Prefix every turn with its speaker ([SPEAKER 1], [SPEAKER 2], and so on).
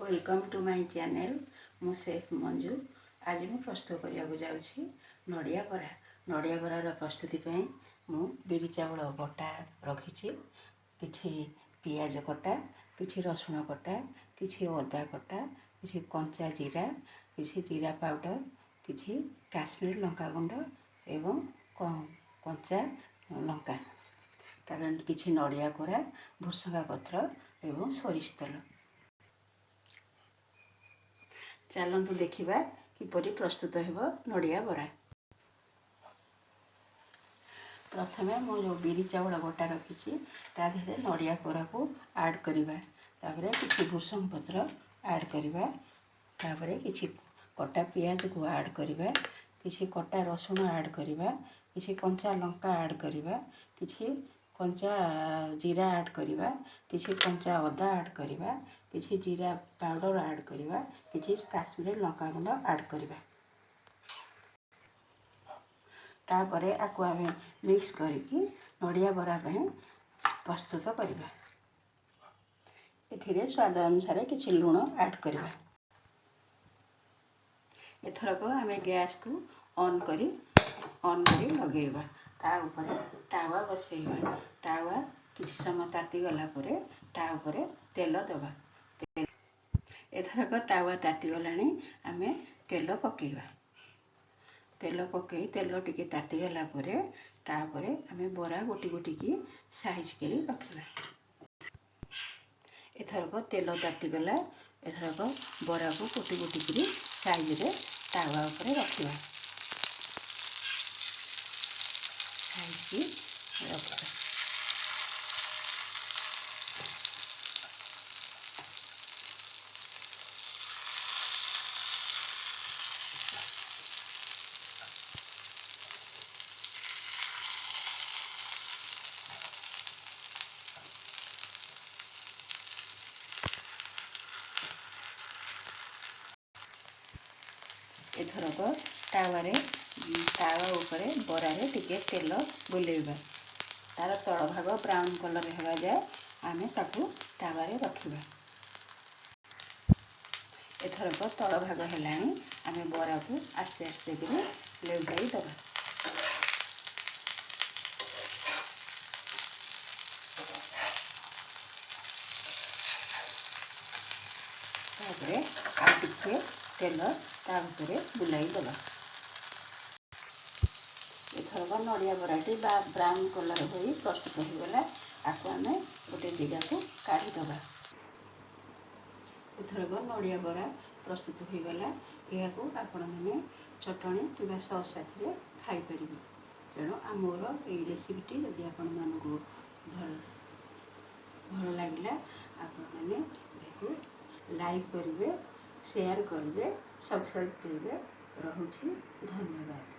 [SPEAKER 1] Welcome to my channel. ମୁଁ safe Manju. ଆଜି ମୁଁ ପ୍ରସ୍ତୁତ କରିବାକୁ ଯାଉଛି ନଡ଼ିଆ ବରା। ନଡ଼ିଆ ବରାର ପ୍ରସ୍ତୁତି ପାଇଁ ମୁଁ ବିରି ଚାଉଳ ବଟା ରଖିଛି, କିଛି ପିଆଜ କଟା, କିଛି ରସୁଣ କଟା, କିଛି ଅଦା କଟା, କିଛି କଞ୍ଚା ଜିରା, କିଛି ଜିରା ପାଉଡ଼ର, କିଛି କାଶ୍ମୀର ଲଙ୍କା ଗୁଣ୍ଡ ଏବଂ କଞ୍ଚା ଲଙ୍କା, ତାପରେ କିଛି ନଡ଼ିଆ କୋରା, ଭୃସଙ୍ଗା ପତ୍ର ଏବଂ ସୋରିଷ ତେଲ। ଚାଲନ୍ତୁ ଦେଖିବା କିପରି ପ୍ରସ୍ତୁତ ହେବ ନଡ଼ିଆ ବରା। ପ୍ରଥମେ ମୁଁ ଯେଉଁ ବିରି ଚାଉଳ ବଟା ରଖିଛି, ତା ଦେହରେ ନଡ଼ିଆ କୋରାକୁ ଆଡ଼୍ କରିବା। ତାପରେ କିଛି ଭୃସଙ୍ଗ ପତ୍ର ଆଡ଼୍ କରିବା। ତାପରେ କିଛି କଟା ପିଆଜକୁ ଆଡ଼୍ କରିବା, କିଛି କଟା ରସୁଣ ଆଡ଼୍ କରିବା, କିଛି କଞ୍ଚା ଲଙ୍କା ଆଡ଼୍ କରିବା, କିଛି କଞ୍ଚା ଜିରା ଆଡ଼୍ କରିବା, କିଛି କଞ୍ଚା ଅଦା ଆଡ଼୍ କରିବା, କିଛି ଜିରା ପାଉଡ଼ର ଆଡ଼୍ କରିବା, କିଛି କାଶ୍ମୀରୀ ଲଙ୍କାଗୁଣ୍ଡ ଆଡ଼୍ କରିବା। ତାପରେ ଆକୁ ଆମେ ମିକ୍ସ କରିକି ନଡ଼ିଆ ବରା ପାଇଁ ପ୍ରସ୍ତୁତ କରିବା। ଏଥିରେ ସ୍ୱାଦ ଅନୁସାରେ କିଛି ଲୁଣ ଆଡ଼୍ କରିବା। ଏଥରକ ଆମେ ଗ୍ୟାସ୍କୁ ଅନ୍ କରି ଲଗେଇବା। ତା ଉପରେ ତାୱା ବସେଇବା। ତାୱା କିଛି ସମୟ ତାତିଗଲା ପରେ ତା ଉପରେ ତେଲ ଦେବା। ଏଥରକ ତାୱା ତାତିଗଲାଣି, ଆମେ ତେଲ ପକାଇବା। ତେଲ ପକାଇ ତେଲ ଟିକେ ତାତିଗଲା ପରେ ତାପରେ ଆମେ ବରା ଗୋଟି ଗୋଟିକି ସାଇଜ୍ କରି ରଖିବା। ଏଥରକ ତେଲ ତାତିଗଲା। ଏଥରକ ବରାକୁ ଗୋଟି ଗୋଟି କରି ସାଇଜ୍ରେ ତାୱା ଉପରେ ରଖିବା, ସାଇଜ୍ ରଖିବା। ଏଥରକ ତାୱା ଉପରେ ବରାରେ ଟିକେ ତେଲ ବୁଲେଇବା। ତାର ତଳ ଭାଗ ବ୍ରାଉନ୍ କଲର୍ ହେବା ଯାଏ ଆମେ ତାକୁ ତାୱାରେ ରଖିବା। ଏଥରକ ତଳ ଭାଗ ହେଲାଣି, ଆମେ ବରାକୁ ଆସ୍ତେ ଆସ୍ତେ କରି ଲେଉଟାଇ ଦେବା। ତାପରେ ଆଉ ଟିକେ ତେଲ ତା ଉପରେ ବୁଲାଇ ଦେବା। ଏଥରକ ନଡ଼ିଆ ବରାଟି ବା ବ୍ରାଉନ୍ କଲର୍ ହୋଇ ପ୍ରସ୍ତୁତ ହୋଇଗଲା। ଆକୁ ଆମେ ଗୋଟେ ଜାଗାକୁ କାଢ଼ିଦେବା। ଏଥରକ ନଡ଼ିଆ ବରା ପ୍ରସ୍ତୁତ ହୋଇଗଲା। ଏହାକୁ ଆପଣମାନେ ଚଟଣି କିମ୍ବା ସସ୍ ସାଥିରେ ଖାଇପାରିବେ। ତେଣୁ ମୋର ଏଇ ରେସିପିଟି ଯଦି ଆପଣମାନଙ୍କୁ ଭଲ ଲାଗିଲା, ଆପଣମାନେ ଏହାକୁ ଲାଇକ୍ କରିବେ, ସେୟାର କରିବେ, ସବସ୍କ୍ରାଇବ୍ କରିବେ। ରହୁଛି, ଧନ୍ୟବାଦ।